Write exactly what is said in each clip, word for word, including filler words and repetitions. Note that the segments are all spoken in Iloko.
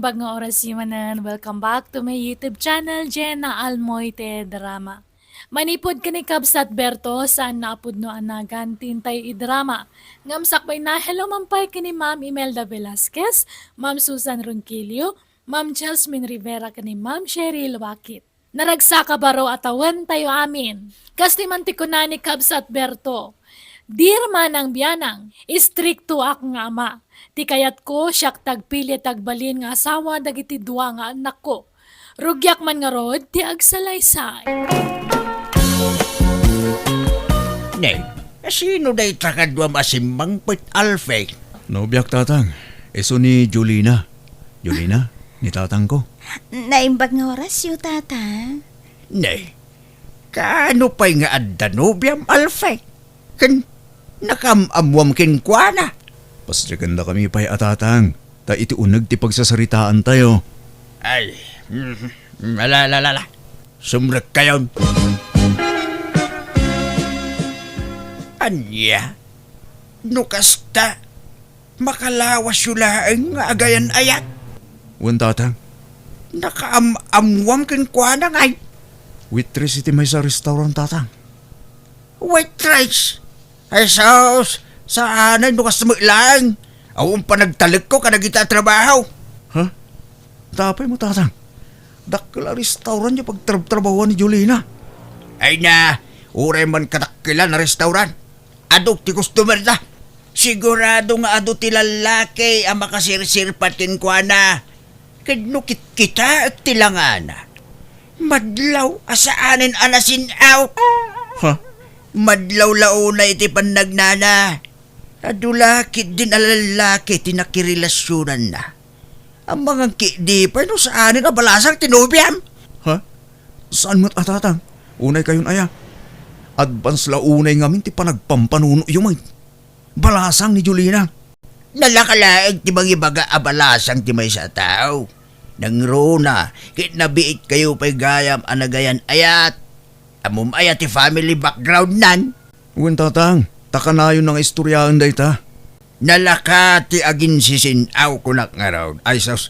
Naipag nga oras manen, welcome back to my YouTube channel, Jenna Almoite Drama. Manipud ken ni Kabsat Berto, saan nga a pudno a nagan ti intay idrama. Ngem sakbay na, hello man pay ken ni Ma'am Imelda Velasquez, Ma'am Susan Ronquillo, Ma'am Jasmine Rivera ken ni Ma'am Cheryl Wakit. Naragsak a baro a tawen tayo amin. Kas ti man ti kuna ni Kabsat Berto, "Dear Manang Bianang, istriktoak nga ama. Ti kayatko, siak ti agpili ti agbalin nga asawa dagiti dua nga annakko. Rugiak man ngarud ti agsalaysay." Ne, sino dayta kaduam a simmangpet, Alfie? Nobiak, Tatang. Isu ni Jolina. Jolina, ni tatangko. Naimbag nga orasyo, Tatang. Ne, kaano pay nga adda nobiam, Alfie? Ken nakaam-ammoam kenkuana? Pasdiakendakami pay a tatang, ta iti uneg ti pagsasaritaantayo. Ay, mm, ala, ala, ala, ala. Sumrekkayon. Ania? No kasta, makalawasyo laeng nga agayan-ayat. Wen, Tatang. Nakaam-ammoam kenkuana ngay. Waitress iti maysa a restaurant, Tatang. Waitress? Ay sus, saan no kasta met laeng. Awan panagtalekko kadagita a trabaho. Ha? Apay mo, Tatang? Dakkel a restaurant ti pagtrabtrabahoan ni Jolina. Ay na, uray man kadakkelan a restaurant. Adu ti customer da. Sigurado nga adu ti lallaki a makasirsirpat kenkuana. Ket no kitkitaek ti langana, madlaw a saanen a nasin-aw. Ha? Madlaw la unay iti pannagnana. Adu la ketdin a lallaki ti nakirelasionanna. Amangan ketdi pay no saanen a balasang ti nobiam. Ha? Saan met a, Tatang? Unay kayon aya. Advance la unay ngamin ti panagpampanunoyo met. Balasang ni Jolina. Nalaka laeng ti mangibaga a balasang ti maysa a tao. Nangruna, ket nabiit kayo pay gayam a nagayan-ayat. Ammom aya ti family background nan? Wen, Tatang, ta kanayon nga istoryaen dayta. Nalaka ti aginsisin-aw kunak ngarud. Ay sus,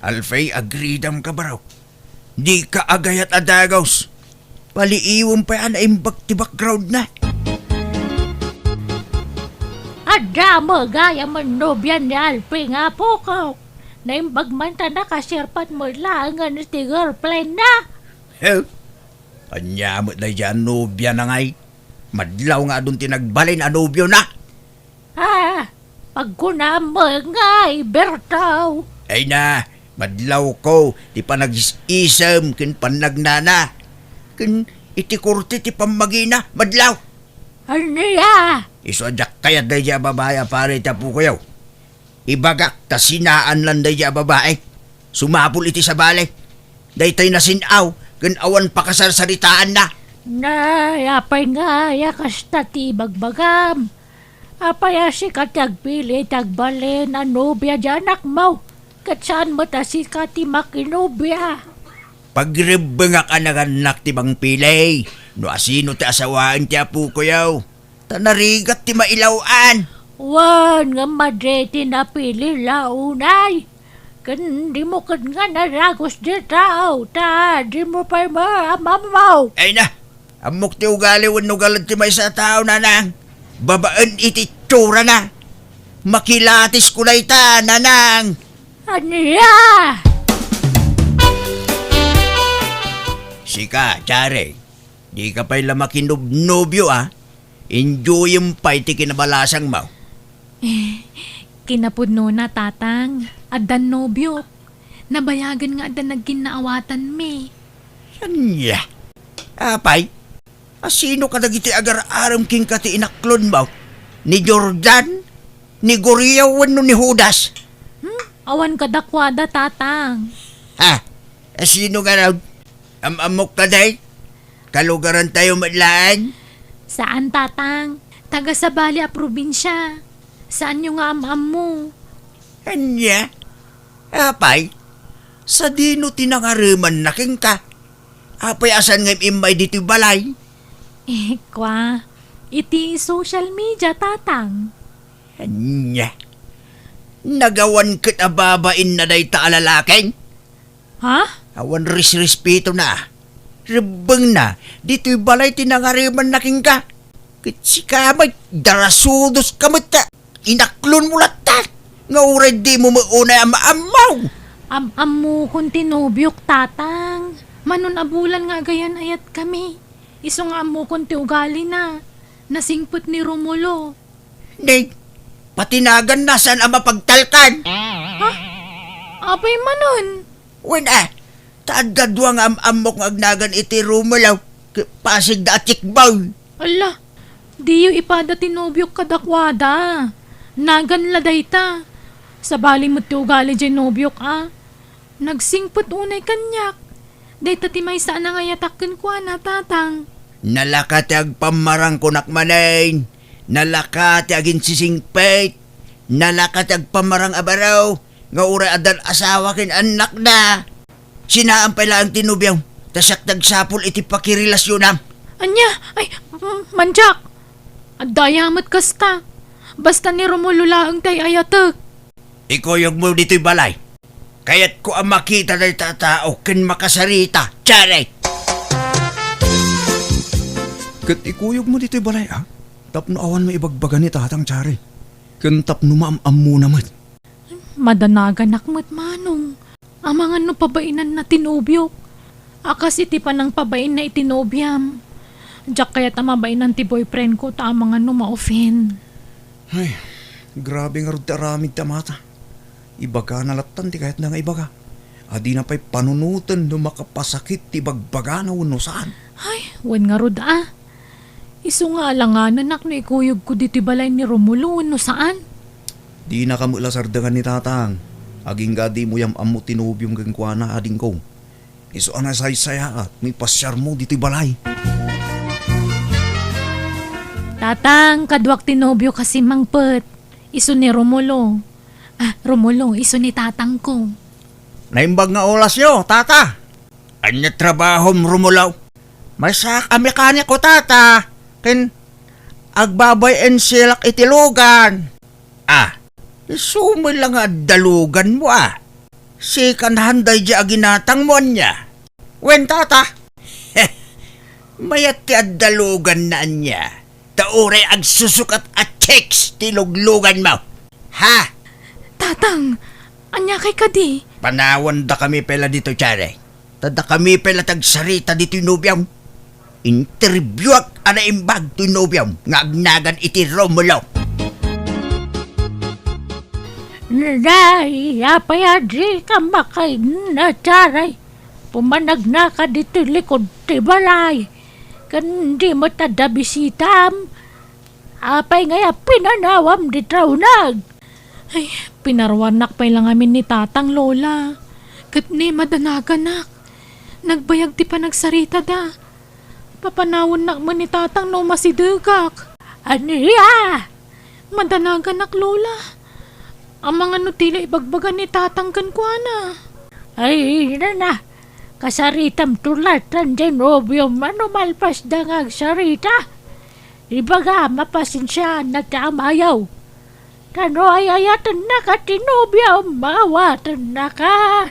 Alfie, agridam ka, baro. Dika agayat a dagus. Paliiwem pay a naimbag ti background na. Adda met gayam a nobia ni Alfie nga apokok. Naimbag man ta nakasirpat met laengen iti girlfriend na. He? Ania met daydiay a nobia na ngay? Madlaw nga adun ti nagbalin a nobio na. Ah, pagkunam met ngay, Berto. Ay na, madlawko ti panagis-isem ken pannagnana. Ken iti korte ti pammagina, madlaw. Ania? Isu a diak kayat daydiay a babai a pare ti apokoyo. Ibagak ta sinaan lan daydiay a babai. Sumapul iti sabali. Daytoy nasin-aw ken awan pakasarsaritaanna. Nay, apay ngay a kasta ti ibagbagam? Apay a sika ti agpili ti agbalin a nobia ti anakmo, ket saan met a sika ti makinobia? Pagrebbengak a nagannak ti mangpili no asino ti asawaen ti apokoyo. Ta narigat ti mailaw-an. Wen, ngem madi ti napili la unay. Ken dimo ket nga naragus dita, ta dimo pay maamammaw. Ay na, ammok ti ugali wenno galad ti maysa a tao, nanang. Babaen iti itsurana. Makilatis ko dayta, nanang. Ania? Sika, Jare, dika pay la makinobnobio, a? Enjoyem pay ti kinabalasangmo. Eh, kinapudnona, Tatang. Addan nobiok. Nabayagen nga adda nagkinnaawatanmi. Ania? Apay? Asino kadagiti agar-arem kenka ti inaklonmo? Ni Jordan? Ni Guriyaw wenno ni Judas? Hmm? Awan kadakuada, Tatang. Ha? Asino ngarud? Am-ammok kadi? Kalugarantayo met laeng? Saan, Tatang. Taga Sabali a probinsia. Saanyo nga am-ammo? Ania? Apay? Sadino ti nangaremanna kenka? Apay a saan nga immay ditoy balay? Eh, kwa, iti social media, Tatang. Ania? Nagawan ket a babainna dayta a lalaking? Ha? Awan resrespetona. Rebbengna, ditoy balay ti nangarimanna kenka. Ket sika met, darasudoska met ta. Inaklonmo latta. Nga uray dimo met unay a maammo. Am-ammokon ti nobiok, Tatang. Manon a bulan nga agayan-ayatkami. Isu nga ammokon ti ugalina. Nasingpet ni Romulo. Nay, pati naganna saan a mapagtalkan. Ha? Apay manen? Wen a, ta adda dua nga am-ammok nga agnagan iti Romulo, ket pasigda a checkboy. Ala, diyo ipada ti nobiok kadakuada. Nagan la dayta. Sabali met ti ugali jay nobiok a. Nagsingpet unay kaniak. Dayta ti maysa a nangayatak kenkuana, Tatang. Nalaka ti agpammarang kunak manen. Nalaka ti aginsisingpet. Nalaka ti agpammarang a baro nga uray addan asawa ken annakna. Sinaam pay laeng ti nobiom, ta siak ti agsapul iti pakirelasionam. Ania? Ay, mm, mandiak. Adda aya met kasta. Basta ni Romulo laeng ti ay-ayatek. Ikuyogmo ditoy balay. Kayatko a makita dayta a tao ken makasarita, Charlie. Ket ikuyogmo ditoy balay, a? Tapno awan maibagbaga ni Tatang, Charlie. Ken tapno maam-ammona met. Madanaganak met, Manong. Amangan no pabainanna ti nobiok. A kas iti panangpabainna iti nobiam. Diak kayat a mabainan ti boyfriend ko ta amangan no ma-offend. Ay, grabe ngarud ti aramid ti amata. Ibagana lattan ti kayatna nga ibaga. A dina pay panunoten no makapasakit ti ibagbagana wenno saan. Ay, wen ngarud a. Isu nga alanganenak no ikuyogko ditoy balay ni Romulo wenno saan. Dinaka met la sardengan ni Tatang. Agingga dimo yam-ammo ti nobiom kenkuana, adingko. Isu a nasaysayaat no ipasiarmo ditoy balay. Tatang, kaduak ti nobiok a simmangpet. Isu ni Romulo. Ah, Romulo, isu ni tatangko. Naimbag nga olasyo, tata. Ania trabahom, Romulo? Maysaak a mekaniko, tata. Ken agbabay-en siak iti lugan. Ah, isu met la nga adda luganmo, a. Sika nahan daydiay a ginatangmo, ania? Wen, tata. Mayat ti adda luganna, ania? Ta uray agsusukat a chicks ti lugluganmo. Ha? Tatang, ania kay kadi? Panawandakami pay la ditoy, Charlie. Ta dakami pay la ti agsarita ditoy nobiom. Interbiuak a naimbag toy nobiom nga agnagan iti Romulo. Nay, apay a dika makainna, Charlie? Pumanagnaka ditoy likud ti balay. Ken di met adda bisitam. Apay ngay a pinanawam ditoy nag? Ay, pinaruarnak pay la ngamin ni Tatang, Lola. Ket ni madanaganak. Nagbayag ti panagsaritada. Papanawennak met ni Tatang no masidegak. Ania? Madanaganak, Lola. Amangan no ti la ibagbaga ni Tatang kenkuana. Ay, nana, kasaritam to latta diay nobiom no malpasda nga agsarita. Ibaga, mapasensiaanna ti amayo. Ta no ay-ayatennaka ti nobiom, maawatennaka.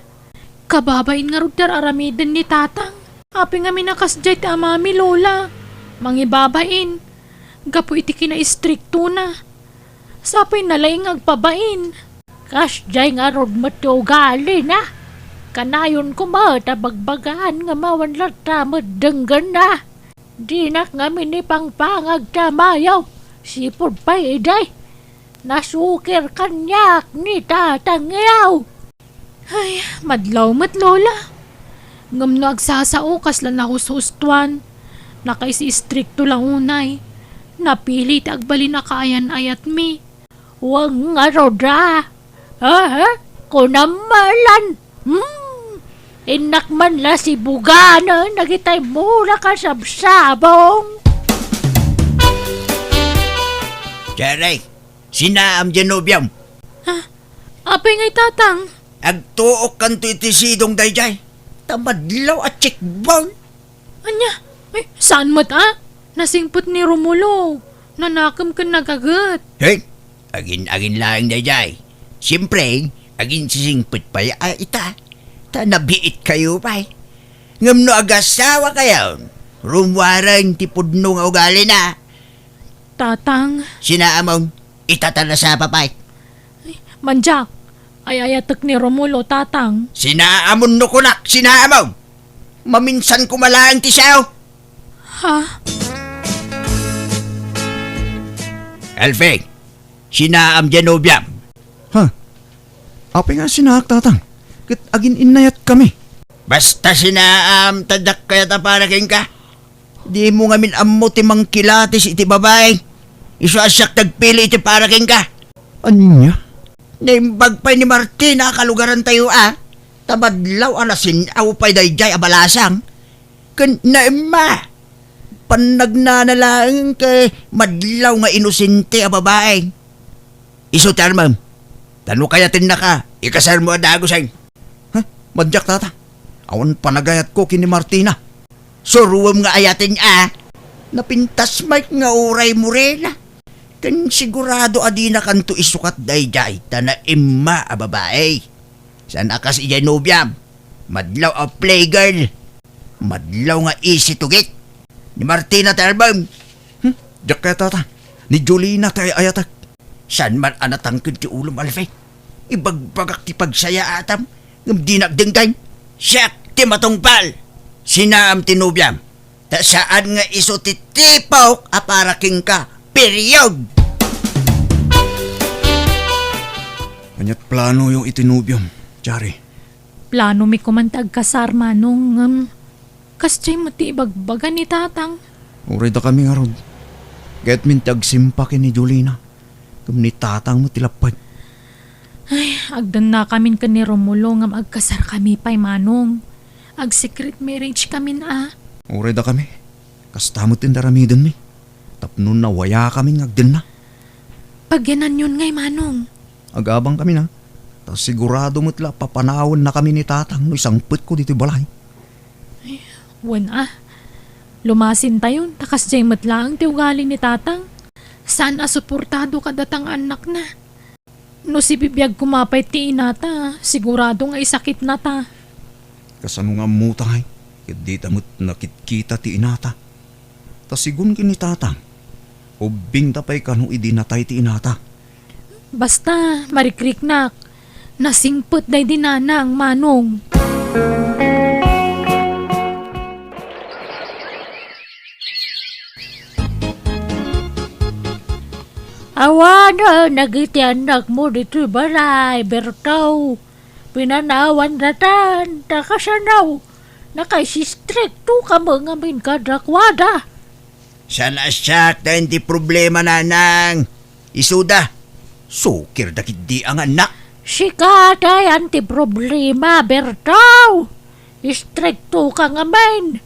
Kababain ngarud ti ar-aramiden ni Tatang. Apay ngamin a kasdiay ti amami, Lola? Mangibabain. Gapu iti kinaistriktona. Sapay na laeng nga agpabain. Kasdiay ngarud met ti ugalina. Kanayon koma ta bagbagaan ngem awan latta met denggenna. Dinak ngamin ipangpangag ti amayo. Sipud pay idi. Nasukir kaniak ni tatangyo. Ay, madlaw met, Lola. Ngem no agsasao, kasla nahushustuan. Nakaisi-istrikto la unay. Napili ti agbalin a kaayan-ayatmi. Wen ngarud a. Aha? Kunam malan. Hmm. Innak man la sibuganen dagitay mula kasabsabong. Jerry, sinaam diay nobiom? Ha? Apay ngay, Tatang? Agtuokkanto iti sidong daydiay. Ta madlaw a checkboy. Ania? Ay, saan met a? Nasingpet ni Romulo. Nanakem ken nagaget. Hey, agin-agin laeng daydiay. Siempre, aginsisingpet pay a ita. Ta nabiit kayo pay. Ngem no agasawa kayo, rummuaren ti pudno nga ugalina. Tatang. Sinaamon, ita ta nasapa pay. Mandiak, ay-ayatek ni Romulo, Tatang. Sinaamon no kunak, sinaamon. Maminsan ko malaeng ti sao. Ha? Alfie, sinaam diay nobiam. Ha? Apay nga sinaak, Tatang? Ket agin-innayatkami. Basta sinaam, ta diak kayat a para kenka. Dimo ngamin ammo ti mangkilatis iti babai. Isu a siak nagpili iti para kenka. Ania? Naimbag pay ni Martina a kalugarantayo a. Ta madlaw a nasin-aw pay daydiay a balasang. Ken naimma. Pannagnana laeng ket madlaw nga inosente a babai. Isu ti armem. Ta no kayatennaka, ikasarmo a dagusen. Ha? Mandiak, Tata. Awan panagayatko ken ni Martina. Suroem nga ayaten a. Napintas met nga uray morena. Ken sigurado a dinakanto isukat daydiay ta naimma a babai. Saan a kas idiay nobiam. Madlaw a playgirl. Madlaw nga easy to get. Ni Martina ti armem. Hmm? Diak kayat, Tata. Ni Jolina ti ay-ayatek. Saan man a natangked ti ulom, Alfie? Ibagbagak ti pagsayaatam, ngem dinak denggen. Siak ti matungpal. Sinaam ti nobiam. Ta saan nga isu ti tipok a para kenka. Period! Ania't planoyo iti nobiom, Chari? Planomi koman ti agkasar, Manong, ngem kasdiay met ti ibagbaga ni Tatang. Uray dakami ngarud. Kayatmin ti agsimpa ken ni Jolina. Ngem ni Tatang met ti lapped. Ay, agdennakamin ken ni Romulo ngem agkasarkami pay, Manong. Ag-secret marriage kamin a. Uray dakami. Kasta met ti aramidenmi. Tapno nawayakamin nga agdenna. Pagyananyon ngay, Manong. Agabangkamin a. Ta sigurado met la a papanawennakami ni Tatang no isangpetko ditoy balay. Wen a. Lumasintayon, ta kasdiay met laeng ti ugali ni Tatang. Saan a suportado kadata nga annakna. No sibibiag koma pay ti inata, sigurado nga isakitnata. Kasano nga ammota ngay, ket dita met nakitkita ti inata? Ta sigun ken ni Tatang, ubbingta pay kano idi natay ti inata. Basta, marikriknak, nasingpet daydi nanang, Manong. Awanen dagiti annakmo ditoy balay, Berto. Pinanawandatan, ta kasano? Nakaisistriktoka met ngamin kadakuada. Saan a siak ti problema, Nanang. Isuda, sukirda ketdi a nga annak. Sika ti problema, Berto. Istriktoka ngamin.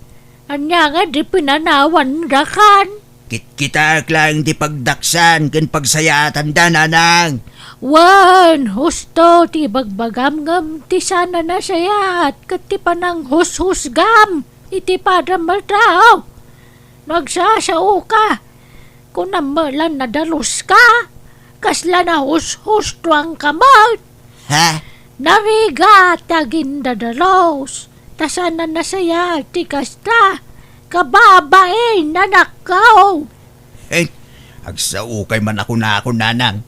Ania nga di pinanawandakan? Kitkitaek laeng ti pagdaksan ken pagsayaatanda, Nanang. Wen, husto ti ibagbagam ngem ti saan a nasayaat ket ti pananghushusgam iti padam a tao. No agsasaoka, kunam met la nadaluska, kasla nahushustoanka met. Ha? Narigat ti agindadalus, ta saan a nasayaat ti kasta, kababain, anakko. Eh, agsaokay man a kunakon, Nanang.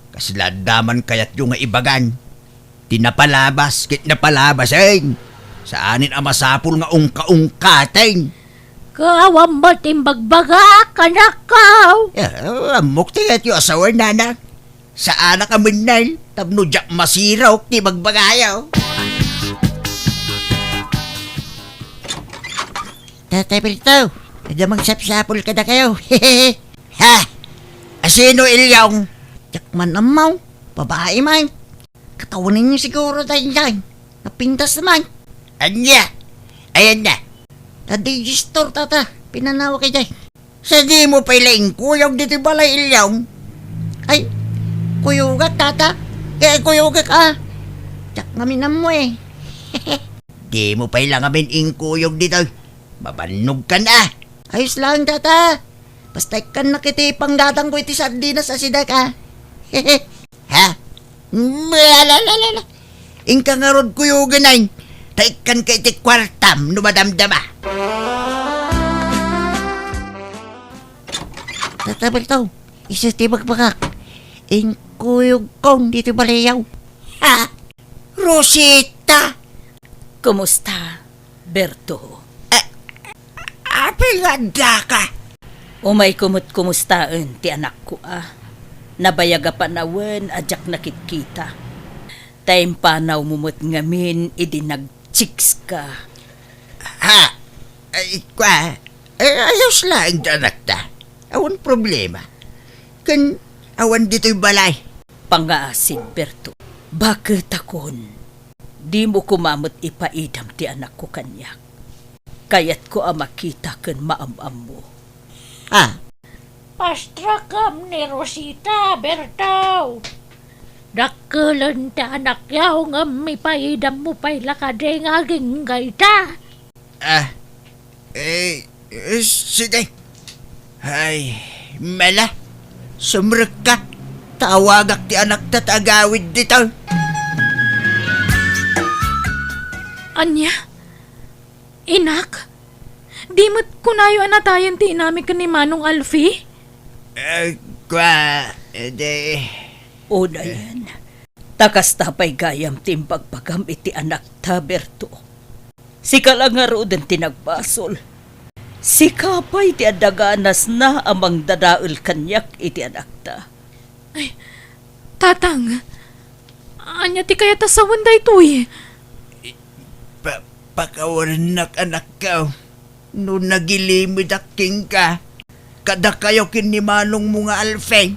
Kasla adda man kayatyo nga ibagan. Ti napalabas ket napalabasen. Saanen a masapul nga ungka-ungkaten. Ket awan met imbagbagak, anakko. Eh, ammok ti kayatyo a sawen, Nanang. Saanak a mennel tapno diak masirok ti ibagbagayo. Tatay Berto, adda mangsapsapul kadakayo. Ha? Asino, Ilyong? Diak man ammo. Babai man. Katawanenyo siguro daydiay. Napintas man. Ania? Ayanna. Daydiay store, Tata. Pinanawak idiay. Sadino pay la inkuyog ditoy balay, Ilyong? Ay, kuyogak, Tata. Kaya kuyogak, a. Diak ngamin ammo, e. Dimo pay la ngamin inkuyog ditoy. Mabannogkan, a. Ayos laeng, Tata. Basta ikkannak iti panggatangko iti sardinas a sidak, a. Ha? Ala, ala, ala, ala. Inka ngarud kuyogen, ay. Ta ikkanka iti kuartam no madamdama. Tata Berto, isu ti bakbakak. Inkuyogkon ditoy baliaw. Ha? Rosita! Kumusta, Berto? Eh, apay nga addaka? Umayko met kumustaen ti anakko, a. Nabayag a panawen a diak nakitkita. Ta impanawmo met ngamin idi nagchikska. Ha? Ay, kua, eh, ayos laeng ti anakta. Awan problema. Ken awan ditoy balay. Pangngaasim, Berto. Baketakon, dimo koma met ipaidam ti anakko kaniak. Kayatko a makita ken maam-ammo. Ha? Pastrakam ni Rosita, Berto. Dakkelen ti anakyaw ngem ipaidammo pay la kadi nga agingga ita. Ah, eh, eh, sige. Ay, mala. Sumrekka. Tawagak ti anakta ta agawid ditoy. Ania? Inak? Di met kunayo a natayen ti inami ken ni Manong Alfie? Eh, kua, edi. Unayen, ta kasta pay gayam ti imbagbagam iti anakta, Berto. Sika la ngaruden ti nagbasol. Sika pay ti adda ganasna a mangdadael kaniak iti anakta. Ay, Tatang, ania ti kayat a sawen daytoy? Pa-, pakawanennak, anakko, no nagilimedak kenka, kadakayo ken ni manongmo nga Alfie.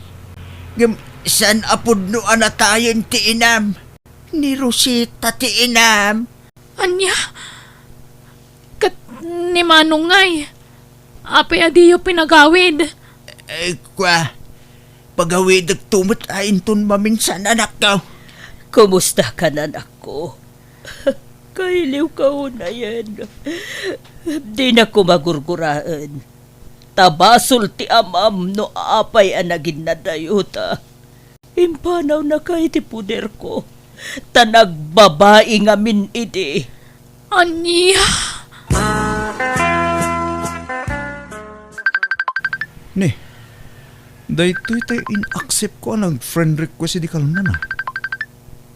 Ngem saan a pudno a natayen ti inam. Ni Rosita ti inam. Ania? Ket ni Manong ngay, apay a diyo pinagawid? Eh, kua, pagawidekto met a inton maminsan, anakko. Kumusta ka, anakko? Kailiwka unayen. Dinak koma gurguraen. Ta basol ti amam no apay a naginnadayo ta. Impanawnaka iti poderko, ta nagbabai ngamin idi. Ania? Ni, daytoy tay in-accept ko a nag-friend request idi kalman, a.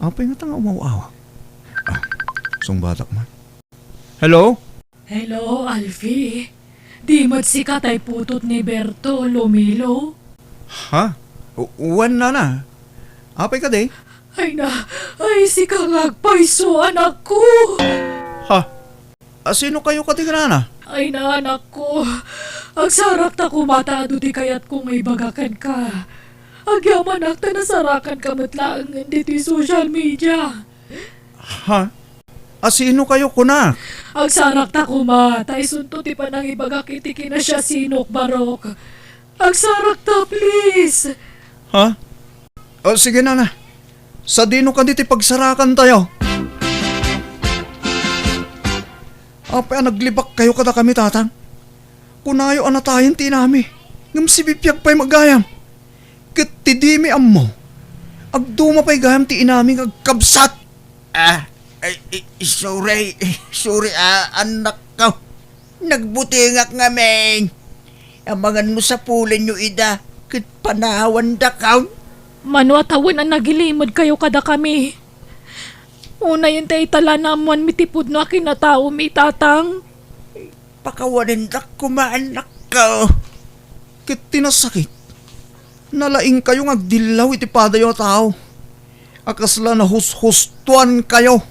Apay ngata nga umaw-awag? Ah, sungbatak man. Hello? Hello, Alfie. Di met sika tay putot ni Berto, Lumilo? Ha? U-, wen, nana. Apay kadi? Ay na, ay, sika nga agpayso, anakko. Ha? A, sino kayo kadi, nana? Ay na, anakko. Agsarakta koma ta adu ti kayatko nga ibaga kenka. Agyamanak ta nasarakanka met laengen ditoy social media. Ha? A, sino kayo, kunak? Agsarakta koma, ta isunto ti panangibagak iti kinasiasinok, Barok. Agsarakta, please. Ha? O, sige, nana. Sadino kadi ti pagsarakantayo? Apay a naglibak kayo kadakami, tatang? Kunayo a natayen ti inami, ngem sibibiag pay met gayam. Ket ti dimi ammo, agduma pay gayam ti inami nga agkabsat. Ah, ay, i-, sorry, sorry, a, anakko. Nagbutingak ngamin. Amangan no sapulenyo ida, ket panawandakon. Mano a tawen a nagilimed kayo kadakami? Unayen ta ita la naammoanmi ti pudno a kinataomi, tatang. Pakawanendak koma, anakko. Ket ti nasakit, nalaingkayo nga agdillaw iti padayo a tao a kasla nahushustoankayo.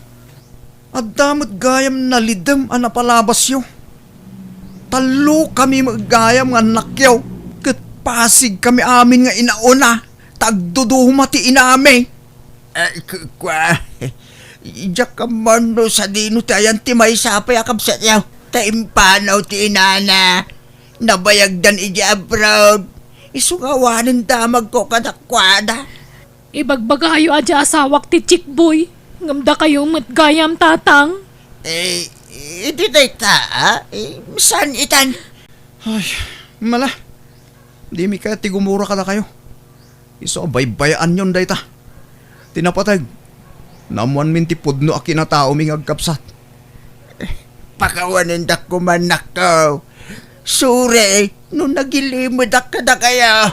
Adda met gayam nalidem a napalabasyo. Tallokami met gayam nga annakyo, ket pasigkami amin nga inauna ta agduduma ti inami. Eh, ku-, kua, diak ammo no sadino ti ayan ti maysa pay a kabsatyo. Ta impanaw ti inana. Nabayagdan idiay abroad. Isu nga awanen damagko kadakuada. Ibagbagayo a diay asawak ti chickboy, ngem dakayo met gayam, tatang. Eh, idi dayta, a? Eh, saan itan? Ay, mala. Dimi kayat ti gumura kadakayo. Isu a baybayaanyon dayta. Ti napateg, naammoanmin ti pudno a kinataomi nga agkabsat. Pakawanendak koma, annakko. Sure, no nagilimedak kadakayo.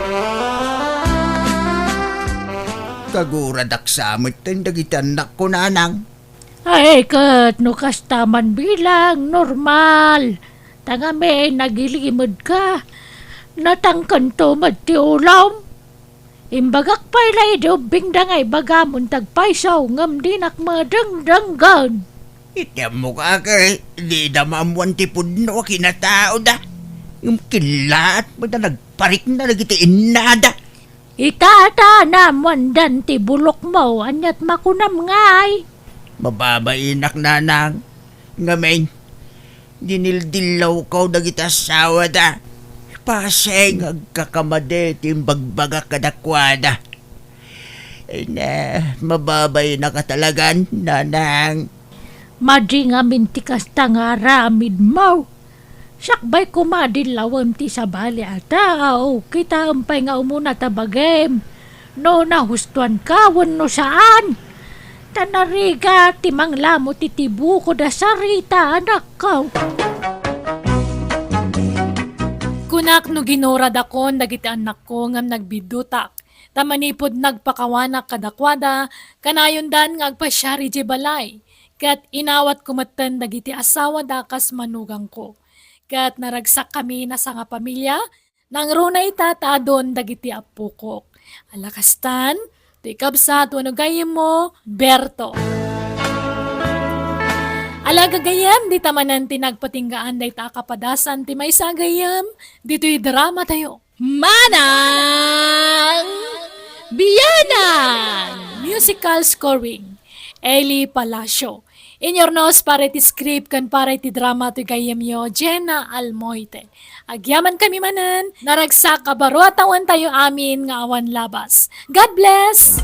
Kaguradak sa metten dagiti annakko, nanang. Ay, ket no kasta man bilang, normal. Ta ngamin, nagilimedka. Natangkento met ti ulom. Imbagak pay la idi ubbingda nga ibagam ti agpayso, ngem dinak madengdenggen. Iti ammok, ake, dida maammoan ti pudno a kinataoda. Ngem kellaat met a nagparikna dagiti innada. Itata, naammoandan ti bulokmo, aniat makunam ngay? Mababainak, nanang. Ngamin, dinildillawko dagiti asawada. Pasen nga agkakamadi ti imbagbagak kadakuada. Ay na, mababainak a talagan, nanang. Madi ngamin ti kasta nga aramidmo. Sakbay koma dillawem ti sabali a tao, kitaem pay nga umuna ta bagim no nahustoanka wenno saan. Ta narigat ti manglamut iti bukod a sarita, anakko. Kunak no ginuradakon dagiti annakko ngem nagbiddutak, ta manipud nagpakawanak kadakuada, kanayondan nga agpasiar idiay balay, ket inawatko metten dagiti asawada kas manugangko. Ket naragsakkami a sangapamilia, nangruna ita ta adun dagiti appokok. Ala kastan, ti kabsat wenno gayyemmo, Berto. Ala gagayyem, dita manen ti nagpatinggaan dayta a kapadasan ti maysa a gayyem, ditoy dramatayo. Manang Bianan! Musical scoring, Eli Palacio. Inyurnos para iti script ken para iti drama toy gayyemyo, Jenna Almoite. Agyamankami manen, naragsak a baro a tawen tayo amin nga awan labas. God bless!